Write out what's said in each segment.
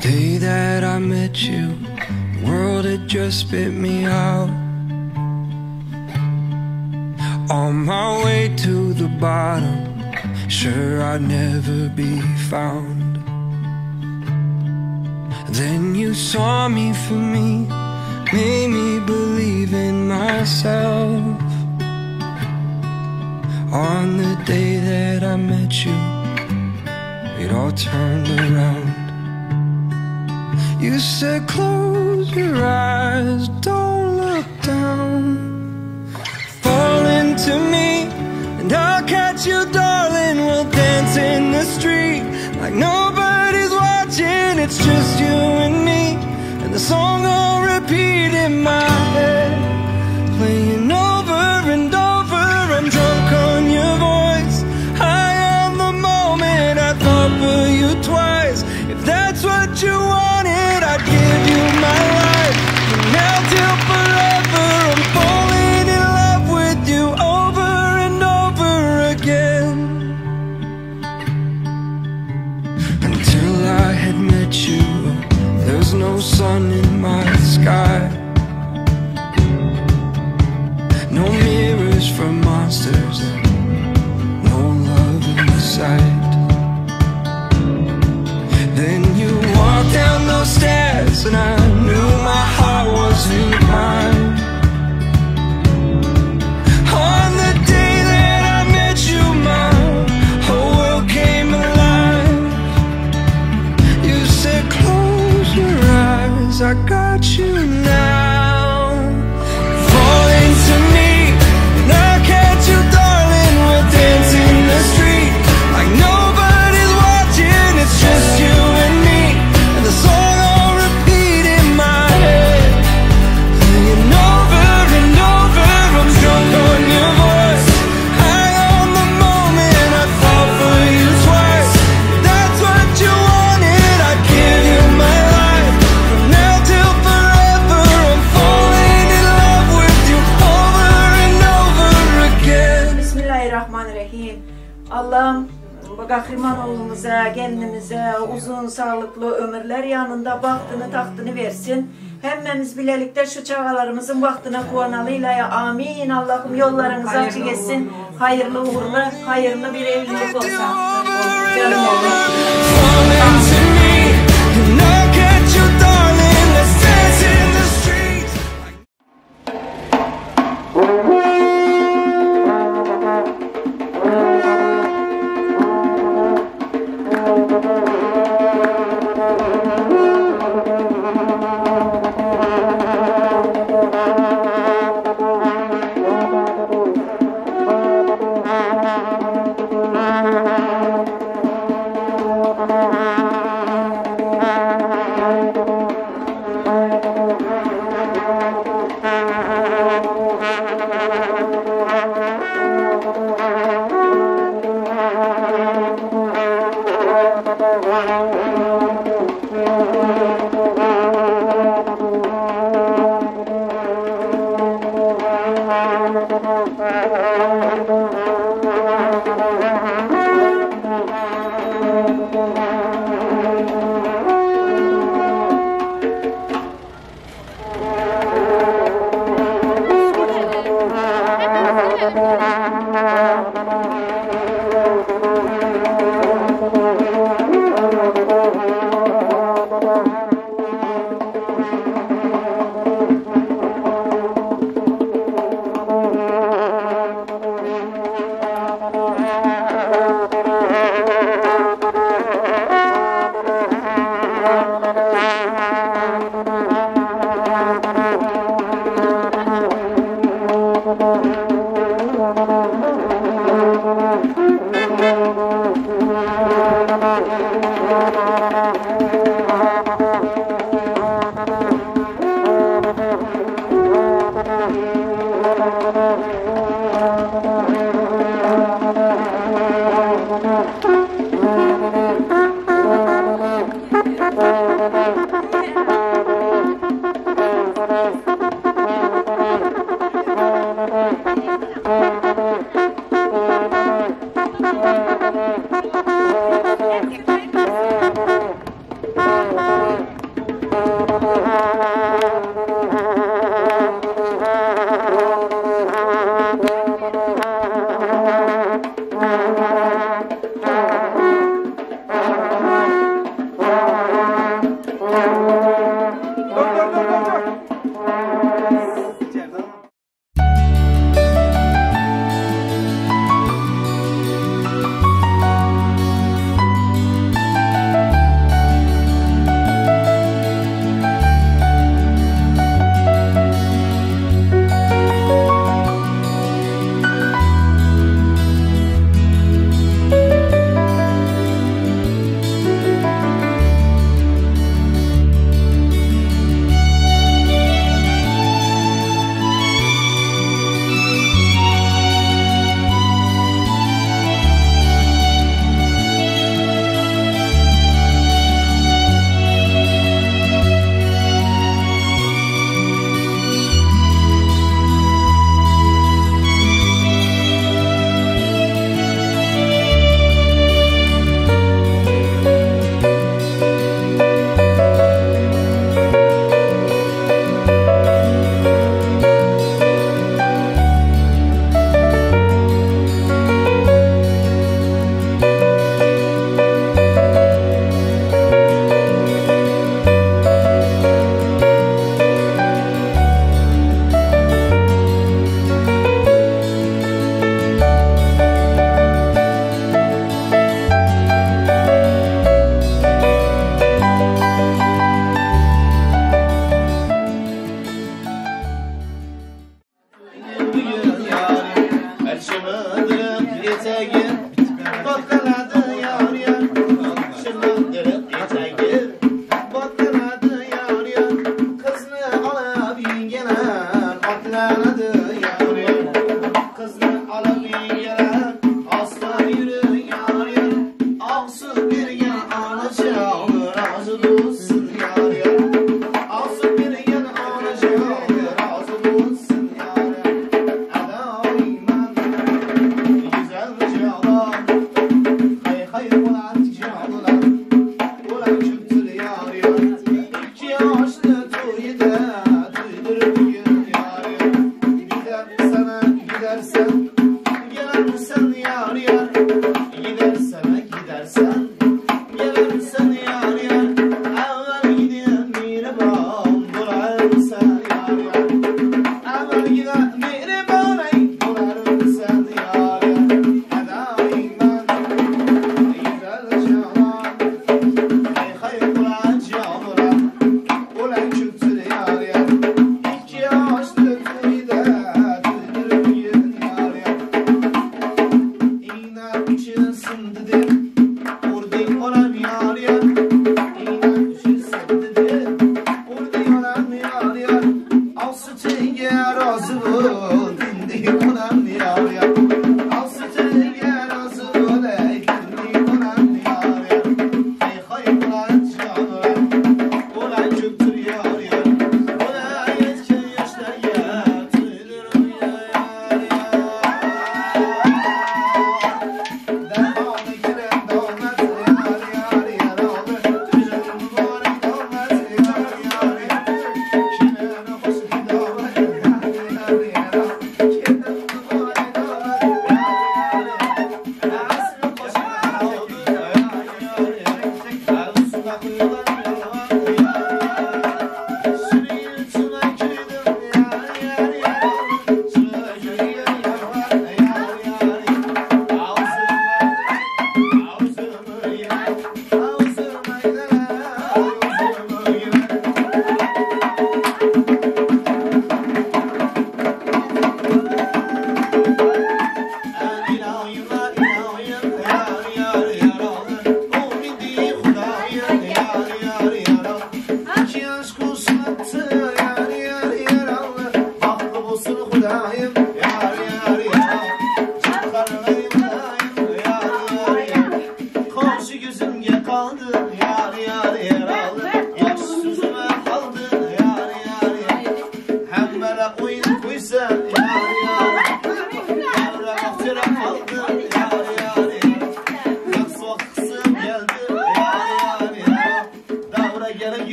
The day that I met you, the world had just spit me out. On my way to the bottom, sure I'd never be found. Then you saw me for me, made me believe in myself. On the day that I met you, it all turned around. You said, close your eyes, don't look down. Fall into me, and I'll catch you, darling. We'll dance in the street like nobody's watching. It's just you and me, and the song I'll repeat in my head, playing over and over. I'm drunk on your voice, high on the moment. I thought for you twice. If that's what you wanted, I'd give you my life. From now till forever, I'm falling in love with you over and over again. Until I had met you, there was no sun in my sky, no mirrors for monsters, and no love in sight. Then you walked down those stairs, and I knew my heart wasn't mine. On the day that I met you, my whole world came alive. You said, close your eyes, I got you now. Fall into me, and I'll catch you, darling. We'll dance in the street like nobody's watching. It's just you and me, and the song I'll repeat in my head, playing over and over. I'm drunk on your voice, high on the moment. I thought for you twice. If that's what you wanted, I'd give you my life. From now till forever, I'm falling in love with you over and over again. Bismillahirrahmanirrahim. Allah'ım bu Kahraman oğlumuza, gelinimize uzun sağlıklı ömürler yanında bahtını tahtını versin. Hemmemiz birlikte şu çağalarımızın vaktine kuvanalıyla amin. Allah'ım yollarınızı açık etsin. Hayırlı uğurlu, hayırlı bir evlilik olsun. Canım oğlum. Fall into me, and I'll catch you, darling. Let's dance in the street.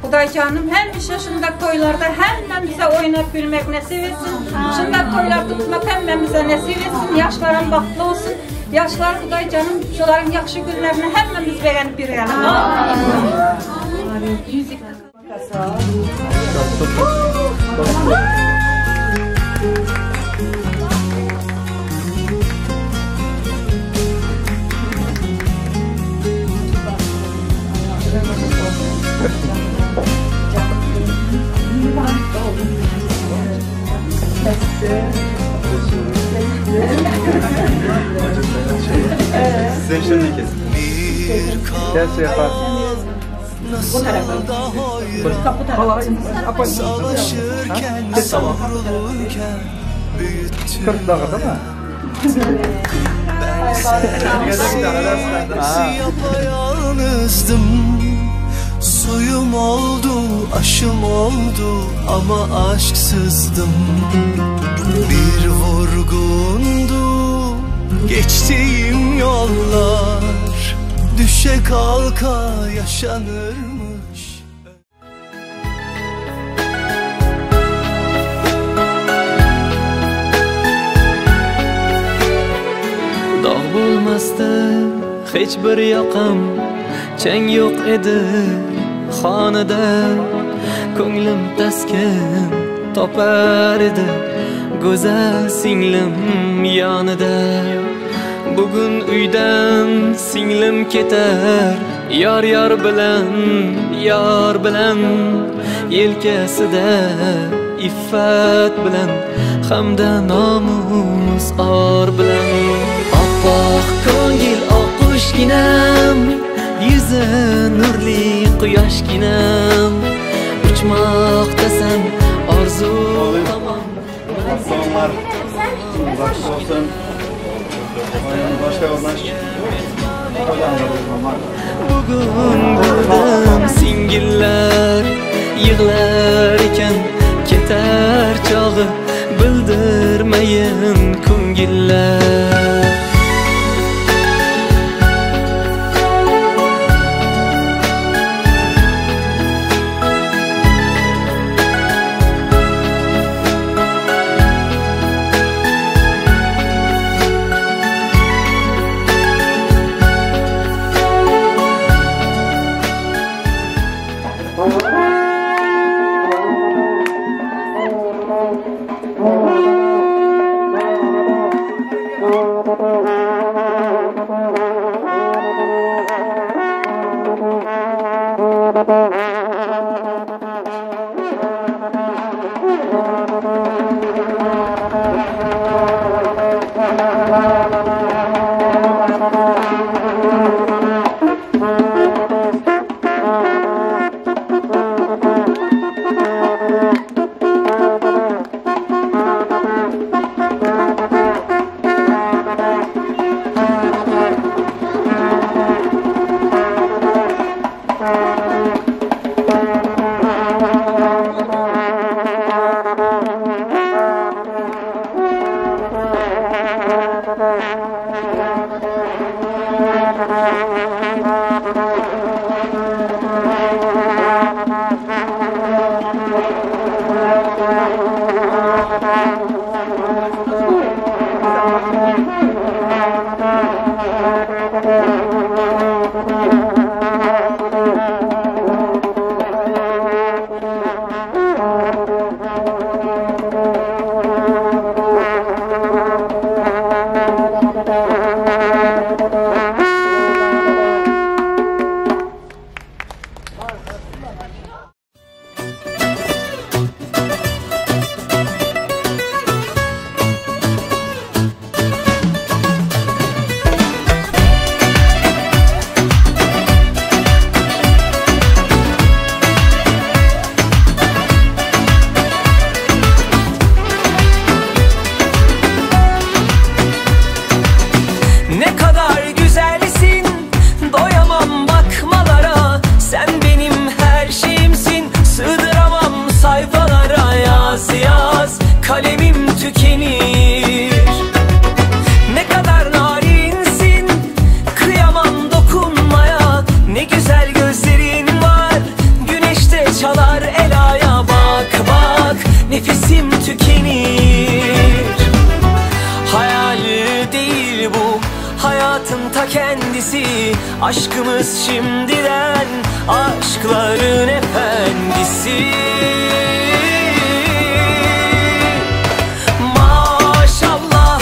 Xudaycanım həmişə şunda toylarda həmməmizə oynab gülmək nəsib etsin. Şunda toylar tutmaq həmməmizə nəsib etsin. Yaşların baxtlı olsun. Yaşlar Xudaycanım şuların yaxşı günlərini həmməmiz bəyənib bir yana. Size şimdi kesin. Gel şey yapar. Bu tarafa. Kapı tarafa. Savaşırken, savrulurken büyüttüm. 40 dakika değil mi? Ben sensiz yapayalnızdım. Suyum oldu, aşım oldu ama aşksızdım. Bir vurgundu geçtiğim yollar, düşe kalka yaşanırmış. Dog' bo'lmasdi hech bir yoqam, chang yo'q edi xonada. Ko'nglim taskin topar edi go'zal singlim yonida. Bugun uydan singlim ketar, yor yor bilan, yor bilan, yelkasida iffat bilan hamda nomus or bilan. Oppoq ko'ngil oqqushginam, yuzi nurli quyoshginam, uchmoqdasan orzu tomon. Sonlar olsun. Bugun bildim singillar yig'lar ekan, ketar chog'i bildirmayin ko'ngil. singillar. Aşkımız şimdiden aşkların efendisi. Maşallah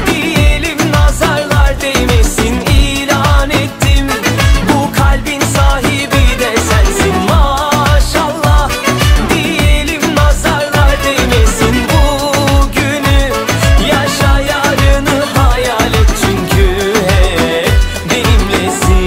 diyelim, nazarlar değmesin, ilan ettim bu kalbin sahibi de sensin. Maşallah diyelim, nazarlar değmesin, bugünü yaşa yarını hayal et, çünkü hep benimlesin.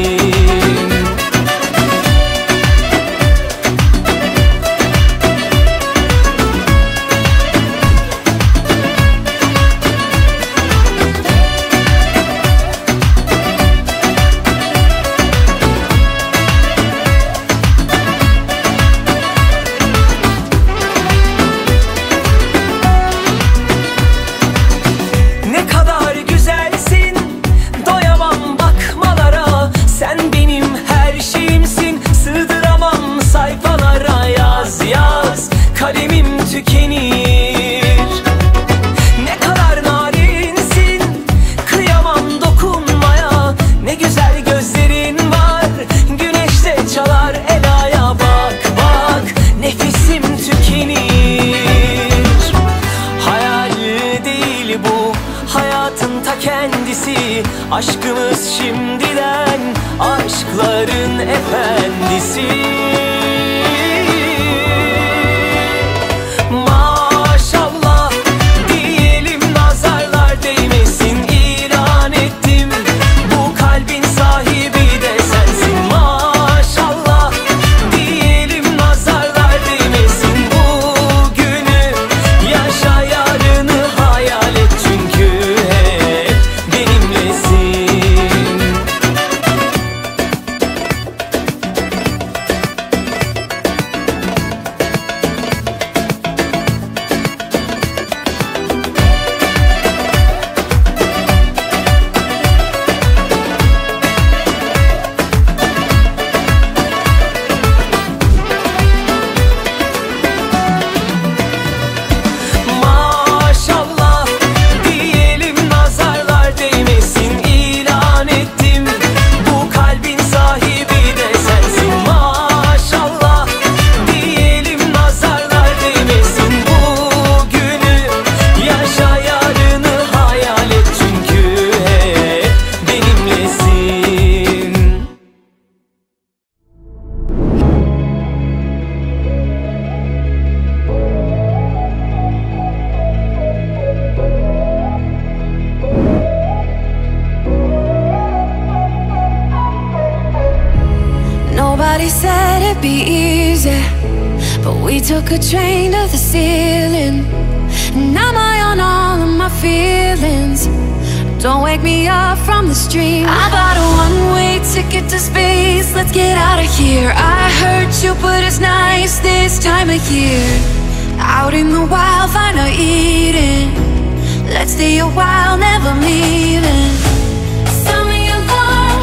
Kalemim tükenir. Ne kadar narinsin, kıyamam dokunmaya. Ne güzel gözlerin var, güneşte çalar elaya. Bak bak nefesim tükenir. Hayal değil bu, hayatın ta kendisi. Aşkımız şimdiden aşkların efendisi. Maşallah diyelim, nazarlar değmesin, ilan ettim bu kalbin sahibi de sensin. Maşallah diyelim, nazarlar değmesin, bugünü yaşa yarını hayal et, çünkü hep benimlesin. it'd be easy, but we took a train to the ceiling. And I'm high on all of my feelings. Don't wake me up from this dream. I bought a one-way ticket to space. Let's get out of here. I hurt you, but it's nice this time of year. Out in the wild, find our Eden. Let's stay a while, never leaving. Sound the alarm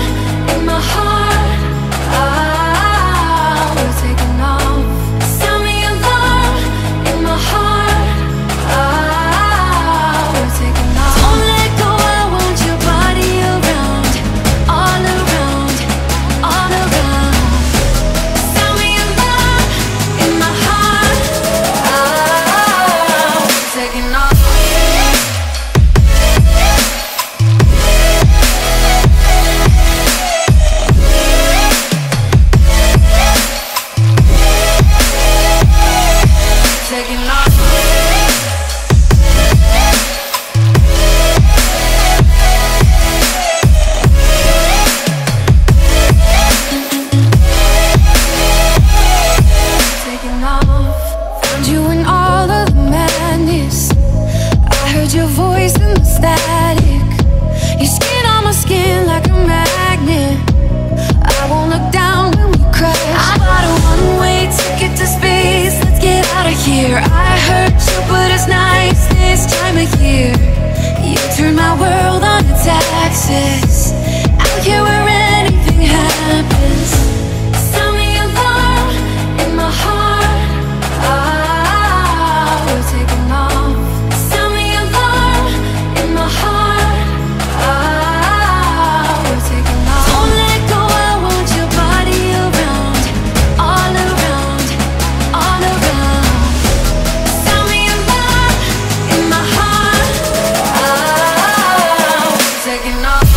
in my heart. Ah, we're taking off. Sound the alarm in my heart. Ah, we're taking off. Don't let go, I want your body around. All around, all around. Sound the alarm in my heart. Ah, we're taking off. Taking off. Taking off. Found you in all of the madness. I heard your voice in the static. Your skin on my skin like a magnet. I won't look down when we crash. I bought a one-way ticket to space. Let's get out of here. I hurt you, but it's nice this time of year. You turn my world on its axis. Out here where anything happens. Sound the alarm in my heart. Ah, we're taking off. Sound the alarm in my heart. Ah, we're taking off. Don't let go, I want your body around. All around, all around. Sound the alarm in my heart. Ah, we're taking off.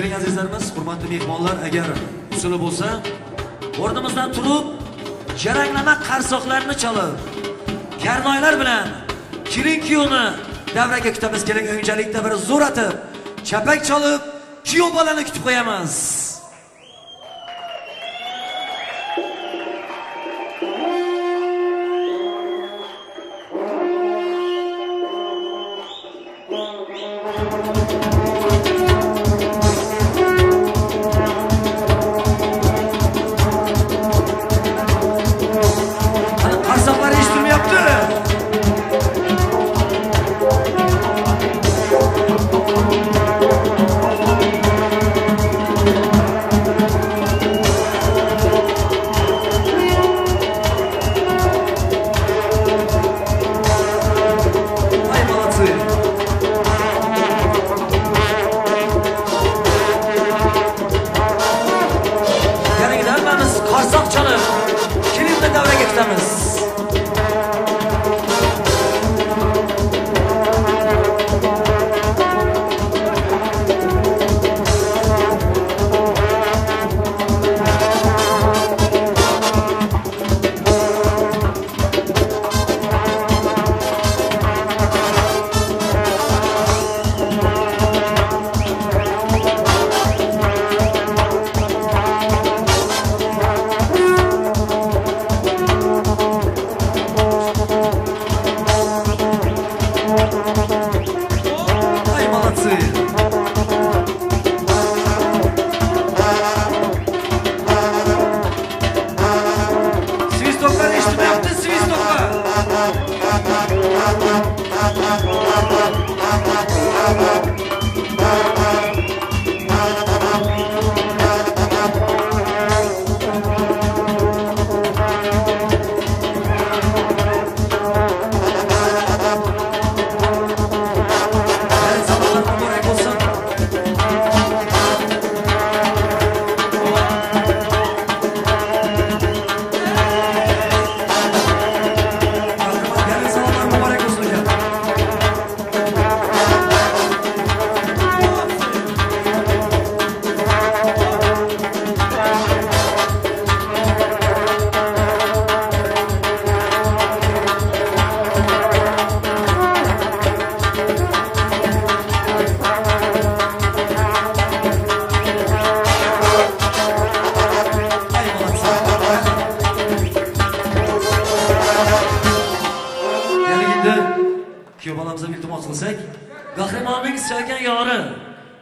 Keling azizlarimiz, hurmatli mehmonlar, agar usuli bo'lsa, o'rnimizdan turib, jaranglama qarsoqlarni chalib, karnoylar bilan kelin kuyovni davraga kutamiz. Keling, o'nchalikda bir zo'r atib, chapak chalib, kuyov bolani kutib qo'yamiz.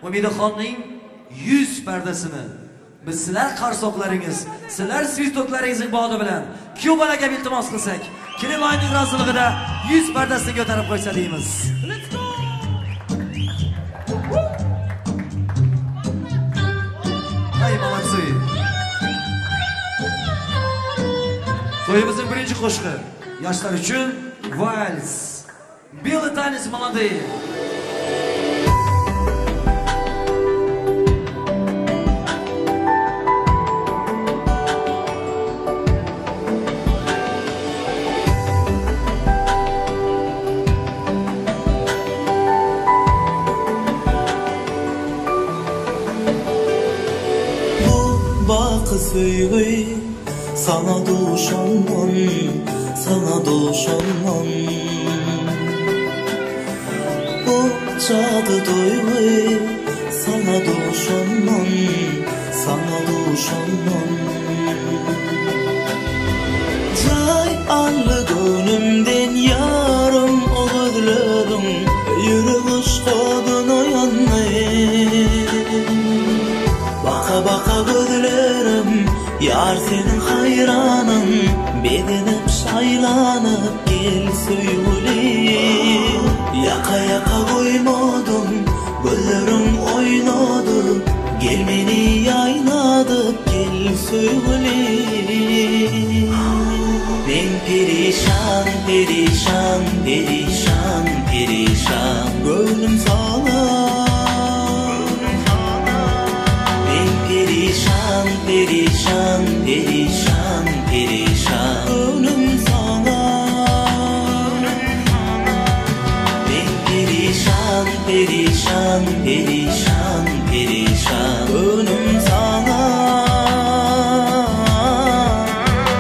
Umidaxonning 100 pardasini biz sizlar qarsoqlaringiz, sizlar svitoklaringizning bog'i bilan kuyov bolaga iltimos qilsak, Kelinboyning roziligida 100 pardasini ko'tarib qo'ysa deymiz. Ay, молодцы. To'yimizning birinchi qo'shig'i yoshlar uchun vals. Белый танец молодые. Söygü sana doşanmam, sana doşanmam. Bu cadı duygu sana doşanmam, sana doşanmam. Cay allı gönlümden yarım o gözlerim, yürü kuşkodun oyandı. Baka baka gözlerim, yar senin hayranın, bedenip şaylanıp gel söyle. Yaka yaka koymadım, gözlerim oynadı, gel beni yaynadı, gel söyle. Ben perişan, perişan, perişan, perişan, gönlüm sana. Perişan, perişan, perişan, perişan, gönlüm sana. Ben perişan, perişan, perişan, perişan Gönlüm sana.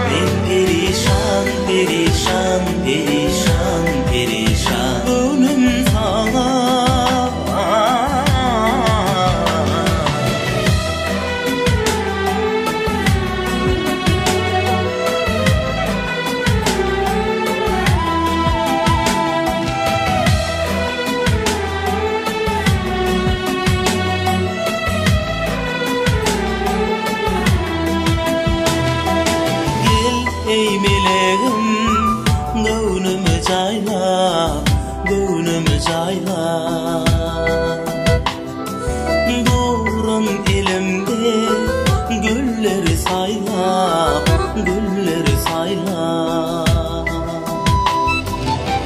Ben perişan, perişan, perişan, perişan Gönlüm sana. Ey meleğim, gönlümü cayla, gönlümü cayla. Durun elimde, gülleri sayla, gülleri sayla.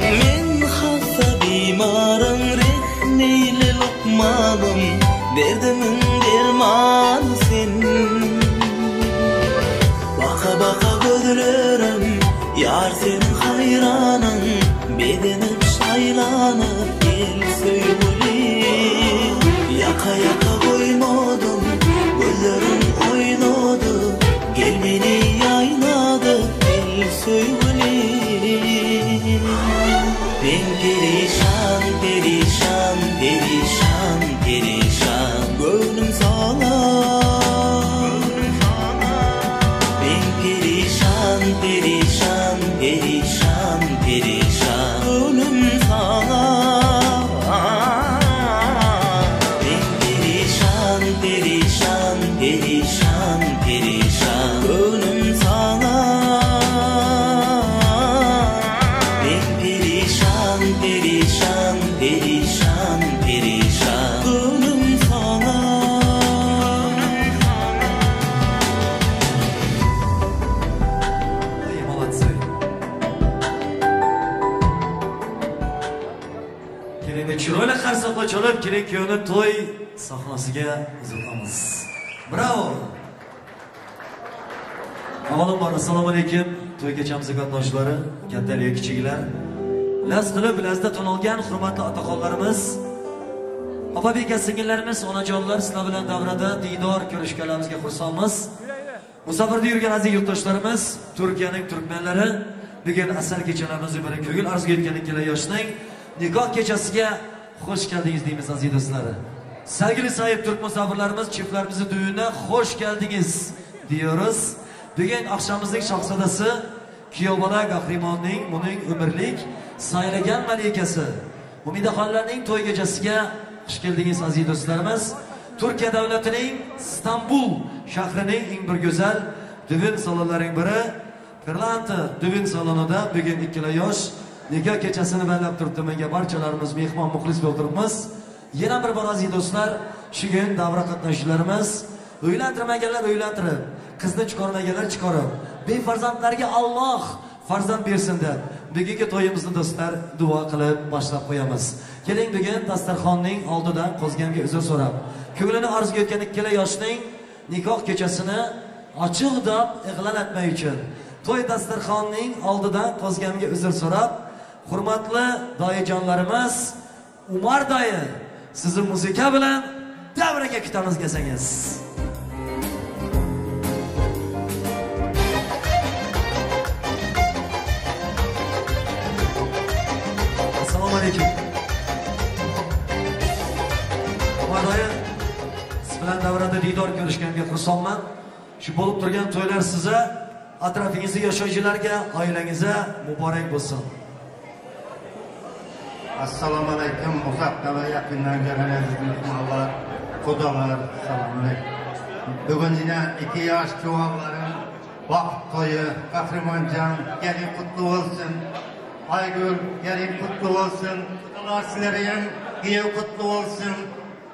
Men hassa bimarım, rehmeyle lokmanım, derdimin dermanı sen. Baka baka gözlerim, yar senin hayranın, bedenim şaylanıp gel söyle. Yaka yaka koymadım, gözlerim oynadı, gel beni yaynadı, gel söyle. Ben perişan, perişan, perişan, perişan gönlüm sana. Perişan, perişan, perişan, perişan gönlüm sana. Ben perişan, perişan, perişan, perişan gönlüm sana. Ben perişan, perişan, perişan, perişan gönlüm sana. Chiroyli qarsoqlar chalib, kelin kuyovni to'y sahnasiga uzatamiz. Bravo! Avvalambor assalomu alaykum to'y kechamiz qatnashchilari, kattalar va kichiklar. Laz qilib, lazda ton olgan hurmatli otaxonlarimiz, opa-beka singillarimiz, onajonlar, sizlar bilan davrada diydor ko'rishganlarimizga xursandmiz. Musofirda yurgan aziz yurtdoshlarimiz, Turkiyaning turkmanlari bugun asar kechalarimizni biri ko'ngil arzu etgan ikkala yoshning nikoh kechasiga xush keldingiz deymiz aziz do'stlar. Sevgili sahip Türk musafirlerimiz, çiftlerimizi düğüne hoş geldiniz diyoruz. Bugün akşamımızın şahzadası kuyovbola Qahrimonning buning umrlik saylagan malikasi Umidaxonlarning to'y gecasiga xush keldingiz aziz do'stlarimiz. Turkiya davlatining İstanbul shahrining eng bir go'zal düğün salonlarining biri Pirlanta düğün salonida bugun ikkala yosh nikoh kechasini bellab turibdi. Menga barchalarimiz mehmon muxlis bo'lib turibmiz. Yana bir bor aziz do'stlar, shu kun davra qatnashchilarimiz uylantirmaganlar uylantirib, qizni chiqarmaganlar chiqarib, befarzandlarga Alloh farzand bersin deb bugungi to'yimizni do'stlar duo qilib boshlab qo'yamiz. Keling bugun dasturxonning oldidan qo'zganga uzr so'rab, ko'nglini orzu etgan ikkala yoshning nikoh kechasini ochiq deb e'lon etmay uchun to'y dasturxonning oldidan qo'zganga uzr so'rab, hurmatli doyijonlarimiz, Umar doyi, sizni musiqa bilan davraga kutamiz kelsangiz. Assalomu alaykum. Umar doyi, siz bilan davrada diydor ko'rishganga xursandman. Shu bo'lib turgan to'ylar siza, atrofingizda yashovchilarga, oilangizga muborak bo'lsin. Assalomu alaykum uzaktan ve yakından gelen aziz mehmonlar, kudalar, selamun aleyküm. Bugün yine iki yaş çuvalların baht toyu, Kahramancan, gelin kutlu olsun. Aygül, gelin kutlu olsun. Kudalar sizlere giyev kutlu olsun.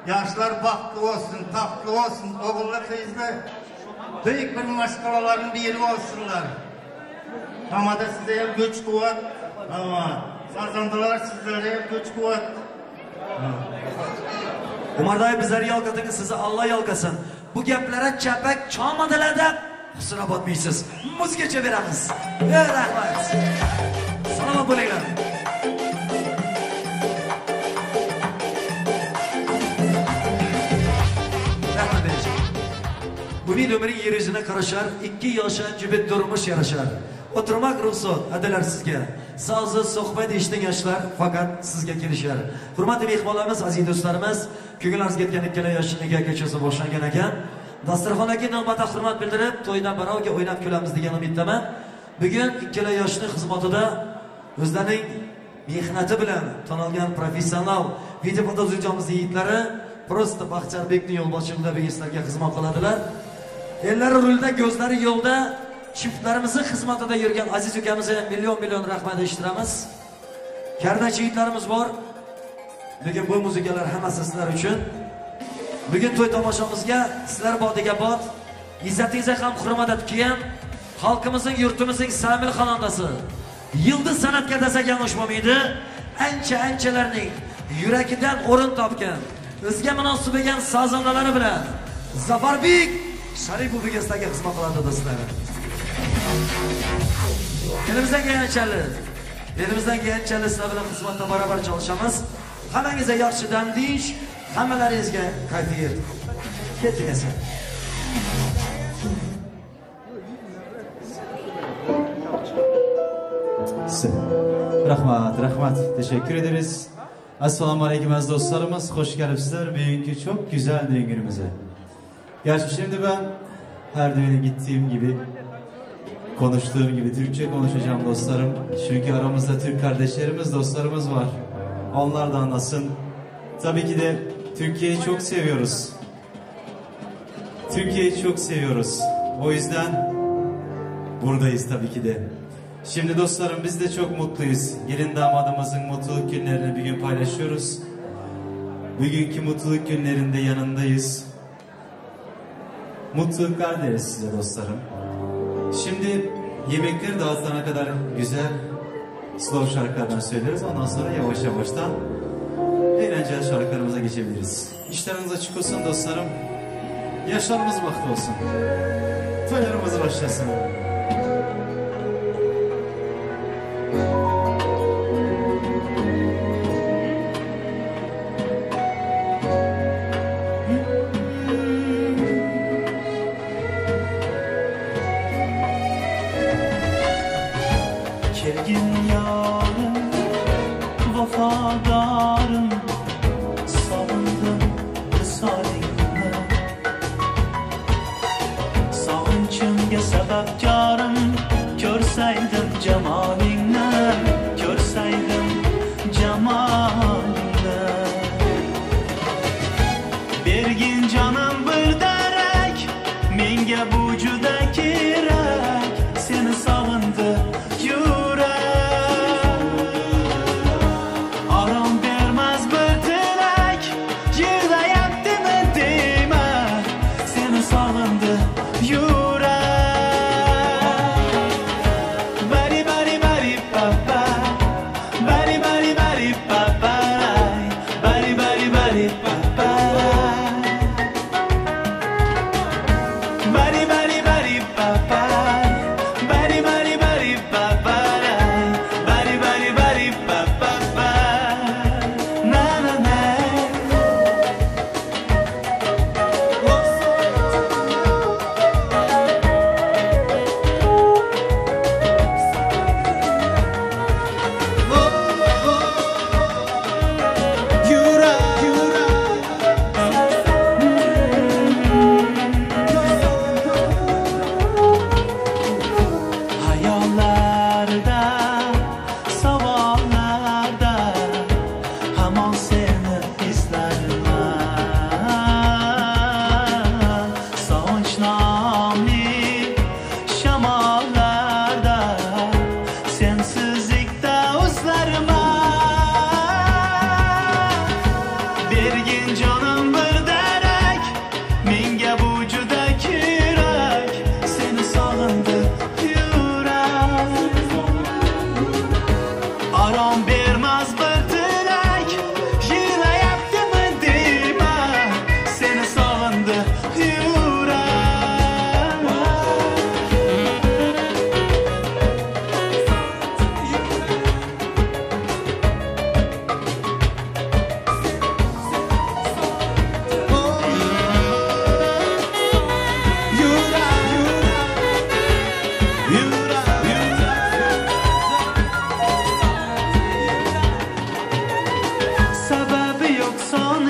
Yaşlar bahtlı olsun, tahtlı olsun, oğullu kızlı. Büyük bir maşkalaların biri olsunlar. Tamada size hem güç kuvvet, ama sazandılar sizlere hem güç kuvvet. Umar dayı bizleri yalqadınız, sizi Allah yalqasın. Bu gaplara chapak chalmadilar deb husna botmaysiz. Muzgacha beramiz. Rahmat. Salomat bo'linglar. Umid ömrün yeryüzüne karışar, ikki yaşa cübet durmuş yaraşar. Oturmak ruhsat ediler sizge. Sazı sohbet işten yaşlar fakat sizge kelişer. Hurmatli mehmonlarimiz, aziz dostlarimiz, ko'ngil arz etgan ikkala yoshligiga kechasi boshlangan ekan. Dasturxonaga navbatda hurmat bildirib, to'ydan baroga o'ynab kulamiz degan umiddaman. Bugun ikkala yoshning xizmatida o'zlarining mehnati bilan tanilgan professional video fotostudiyamiz yigitlari prosta Baxtiyarbekning yo'lboshchiligida bugun sizlarga xizmat qiladilar. Ellari rulda, ko'zlari yo'lda, shiftlarimizning xizmatida yurgan aziz ukamizga million rahmat eshittiramiz. Karnachi yigitlarimiz bor. Bugun bu muzikalar hammasi sizlar uchun. Bugun to'y tomoshamizga sizlar bodiga bod, izzatingizga ham hurmat etgan xalqimizning, yurtimizning samil xonandasi, yildiz san'atkor desak yanglish bo'lmaydi. Ancha-anchalarning yuragidan o'rin topgan, o'ziga munosib bo'lgan sazandalari bilan Zafarbek Sharipov bugun sizlarga xizmat qiladi do'stlar. Elimizdan kelganchalik sizlar bilan xizmatda barobar çalışamiz. Hammangizga yaxshi dam deyish, hammalaringizga kayfiyat. Ketdik esa. Rahmat, rahmat. Teşekkür ederiz. Assalamu aleyküm aziz dostlarımız. Hoş geldiniz bugünkü çok güzel düğün günümüze. Gerçi şimdi ben her düğüne gittiğim gibi, konuştuğum gibi Türkçe konuşacağım dostlarım. Çünkü aramızda Türk kardeşlerimiz, dostlarımız var. Onlar da anlasın. Tabii ki de Türkiye'yi çok seviyoruz. Türkiye'yi çok seviyoruz. O yüzden buradayız tabii ki de. Şimdi dostlarım biz de çok mutluyuz. Gelin damadımızın mutluluk günlerini bir gün paylaşıyoruz. Bugünkü mutluluk günlerinde yanındayız. Mutluluklar dileriz size dostlarım. Şimdi yemekleri dağıtılana kadar güzel slow şarkılardan söyleriz. Ondan sonra yavaş yavaştan eğlenceli şarkılarımıza geçebiliriz. İşleriniz açık olsun dostlarım. Yaşlarımız bahtı olsun. Toylarımız başlasın. Kelgin yarım, vafadarım, sağındım visolingni. Sog'inchimga sababkorim, ko'rsaydim jamolingni, ko'rsaydim jamolingni. Bergin jonim bir darak, menga bu juda kerak, seni sog'indi yurak. Orom bermaz bir tilak, yig'layaptimi dema, seni sog'indi yurak. Bari bari bari papa, bari bari bari papa, bari bari bari papa, bari bari bari papa, bari bari bari papa, bari bari bari papa, na na na.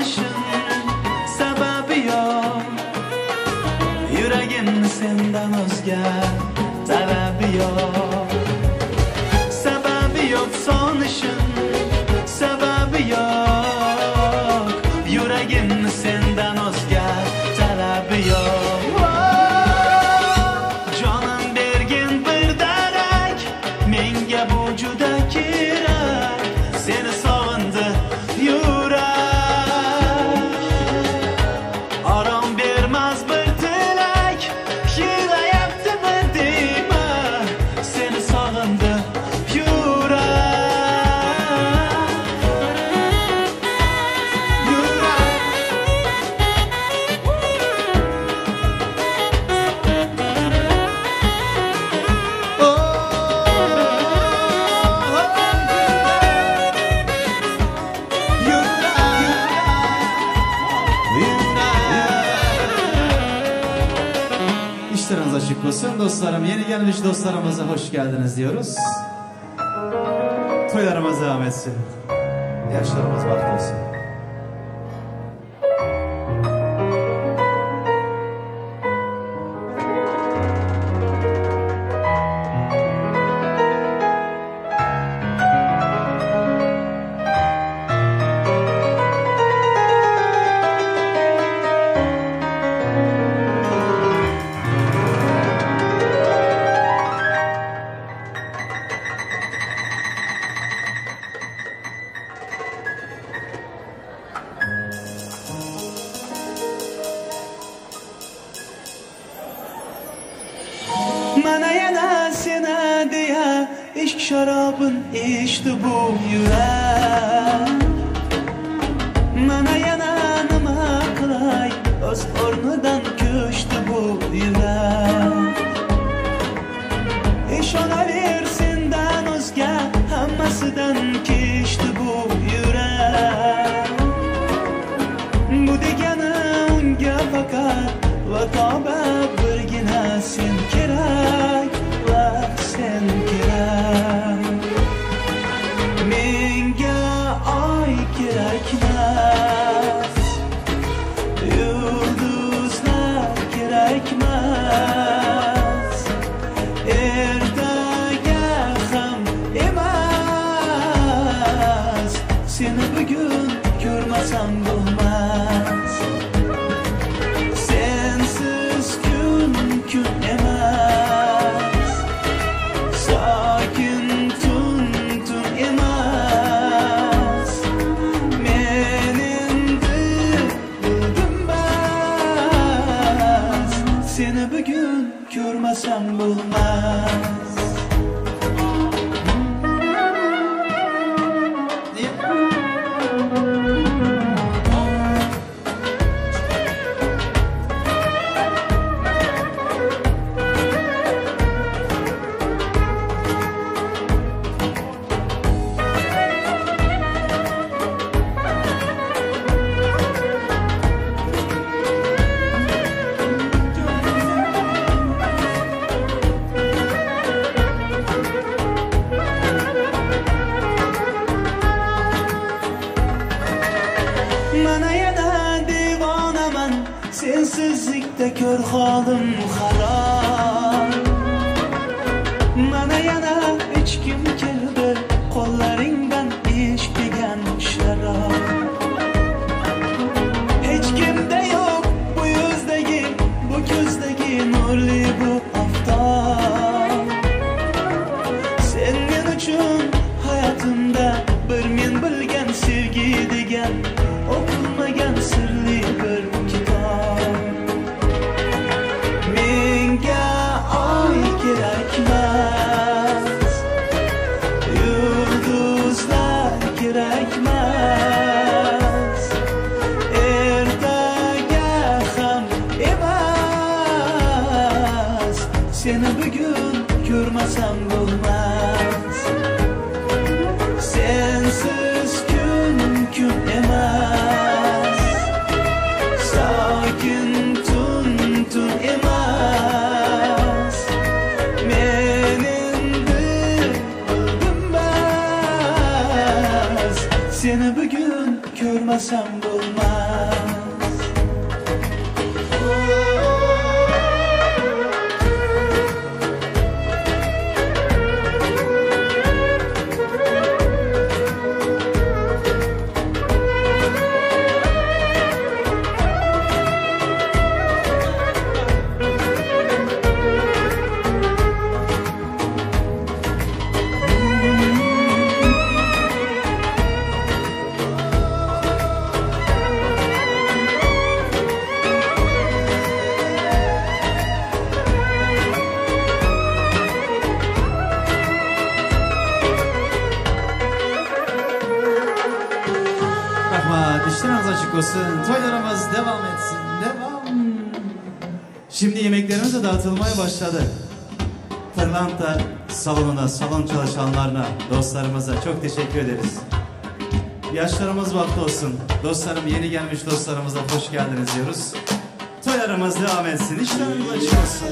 Sonishim sababi yo'q, yuragimni sendan o'zga talabi yo'q. Sababi yo'q sonishim, sababi yo'q, yuragimni sendan o'zga talabi yo'q. Jonim bergin bir darak, menga bu juda kerak, seni sog'indi yurak. Orom bermaz bir tilak, yig'layaptimi deyma, seni sog'indi yurak. Yurak. İşleriniz açık olsun dostlarım. Yeni gelmiş dostlarımıza hoş geldiniz diyoruz. Toylarımız devam etsin. Yaşlarımız bahtlı olsun. Mana yana seni deya ishq sharobin ichdi bu yurak. Mana yana nima qilay, o'z o'rnidan ko'chdi bu yurak. Ishonaver sendan o'zga, hammasidan kechdi bu yurak. Bu degani unga faqat va toba birgina sen kerak, va sen kerak. Menga oy kerakmas, yulduzlar kerakmas, ertaga ham emas, seni bugun ko'rmasam bo'lmas. Sensiz kun kun emas, sokin tun tun emas. Men endi bildim bas, seni bugun ko'rmasam bo'lmas. Mana yana devonaman, sensizlikda ko'r holim xarob. Mana yana ichkim keldi, qo'llaringdan ishq degan sharob. Hech kimda yo'q bu yuzdagi, bu ko'zdagi nurli bu oftob. Sen men uchun hayotimda bir men bilgan sevgi degan o'qilmagan sirli bir kitob. Menga oy kerakmas, yulduzlar kerakmas, ertaga ham emas, seni bugun ko'rmasam bo'lmas. Sensiz kun kun emas, sokin tun tun emas. Men endi bildim bas, seni bugun Ko'rmasam bo'lmas. İşleriniz açık olsun, toylarımız devam etsin, devam. Şimdi yemeklerimiz de dağıtılmaya başladı. Pırlanta salonuna, salon çalışanlarına, dostlarımıza çok teşekkür ederiz. Yaşlarımız bahtı olsun. Dostlarım, yeni gelmiş dostlarımıza hoş geldiniz diyoruz. Toylarımız devam etsin, işlerimiz açık olsun.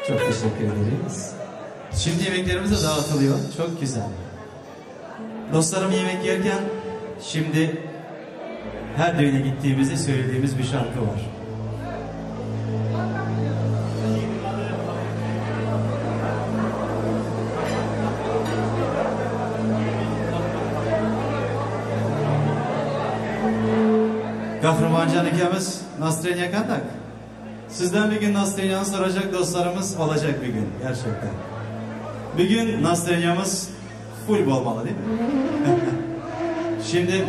Çok teşekkür ederiz. Şimdi yemeklerimiz de dağıtılıyor. Çok güzel. Dostlarım yemek yerken şimdi her düğüne gittiğimizde söylediğimiz bir şarkı var. Kahramancan ikimiz Nasrenya Kandak. Sizden bir gün Nasrenya'nı soracak dostlarımız olacak bir gün gerçekten. Bir gün Nasrenya'mız full olmalı değil mi? Şimdi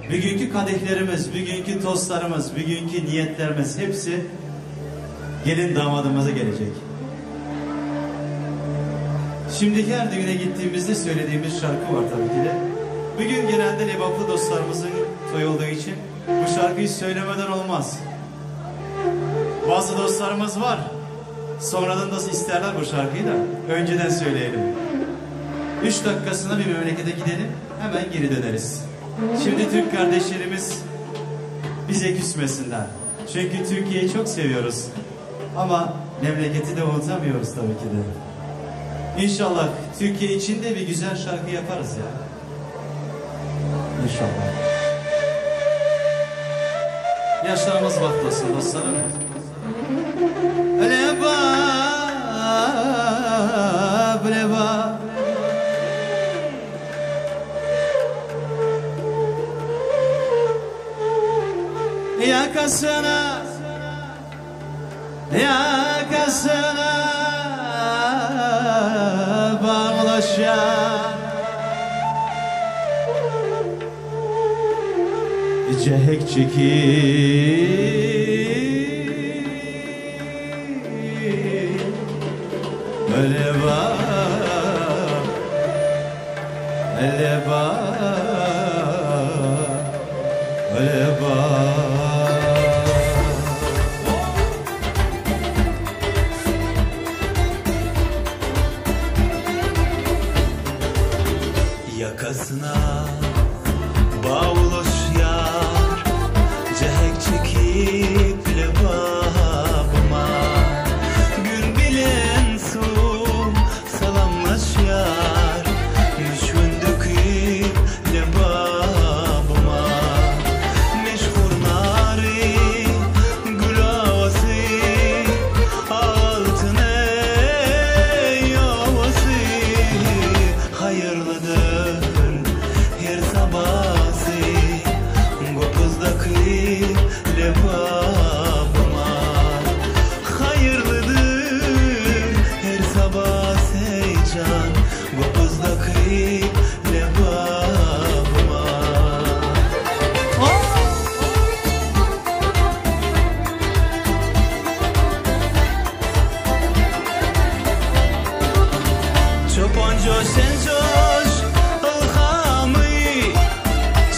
bugünkü kadehlerimiz, bugünkü tostlarımız, bugünkü niyetlerimiz hepsi gelin damadımıza gelecek. Şimdiki her düğüne gittiğimizde söylediğimiz şarkı var tabii ki de. Bugün genelde Lebaplı dostlarımızın toyu olduğu için bu şarkıyı söylemeden olmaz. Bazı dostlarımız var. Sonradan nasıl isterler bu şarkıyı da. Önceden söyleyelim. 3 dakikasına bir memlekete gidelim. Hemen geri döneriz. Şimdi Türk kardeşlerimiz bize küsmesinler. Çünkü Türkiye'yi çok seviyoruz. Ama memleketi de unutamıyoruz tabii ki de. İnşallah Türkiye için de bir güzel şarkı yaparız ya. İnşallah. Yaşlarımız bahtı olsun dostlarım. Lebab, lebab. Yakasına, yakasına bağlaşan cehek çekip lebab, lebab, lebab. Yakasına bağlaş yar, cehek çekip lebabıma. Gün bilen su salamlaş yar, müşkün döküp lebabıma. Meşhur nari gül havası, altın ey havası, hayırlıdır her sabahı kopuzdaki lebabıma. Hayırlıdır her sabah seycan kopuzdaki lebabıma. Çoban coşen coş ilhamı,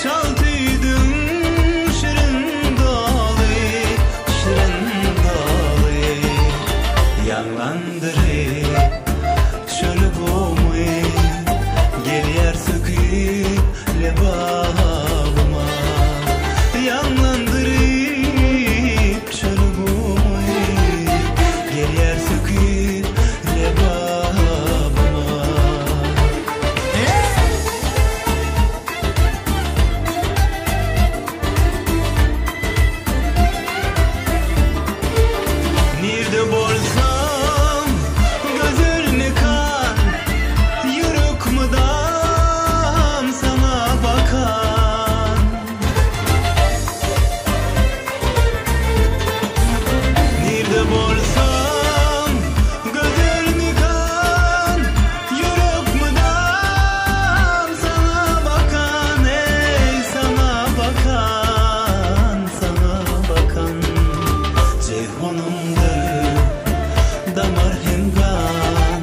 çaltıydın şirin dalı, şirin dalı. Yanlandırıp şöyle boğumu, gel yer söküp lebabıma. Yanlandırıp şöyle boğumu, gel yer söküp lebabıma. Nerede bolsam gözünü kan, yürük mudam sana bakan. Nerede bolsam gözünü kan, yürük mudam sana bakan. Ey sana bakan, sana bakan. Ceyhunumdur damar hem kan,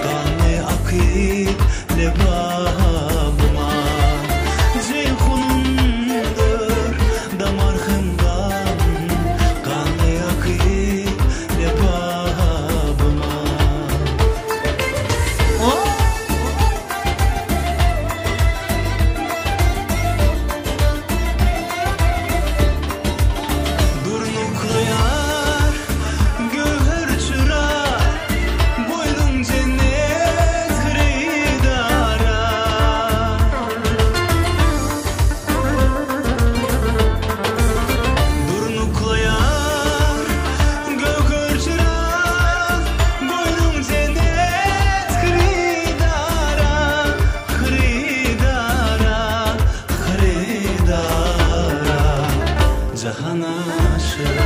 kanı akıp lebabıma. Ceyhunumdur damar hem kan, kanı akıp lebabıma. Durnuklu yar, gövher çıra, boylum cennet hridara. Durnuklu yar, gövher çıra, boylum cennet hridara, hridara, hridara. Cahan aşık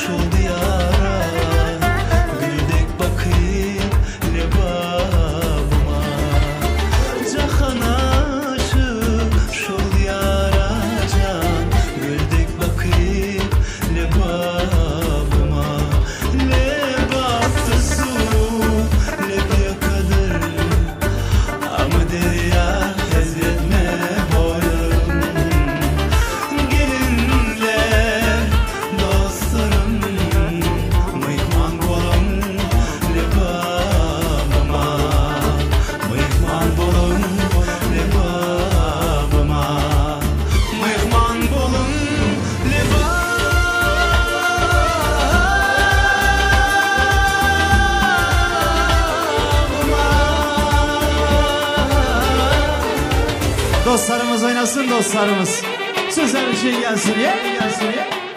şol diyara, güldek bakıp lebabıma. Cahan aşık şol diyara can, güldek bakıp lebabıma. Lebaptı su, leb yakadır, ama derya hezretme boyum. Gelinler dostlarım, Dostlarımız oynasın dostlarımız. Sizler için gelsin ya, gelsin ya.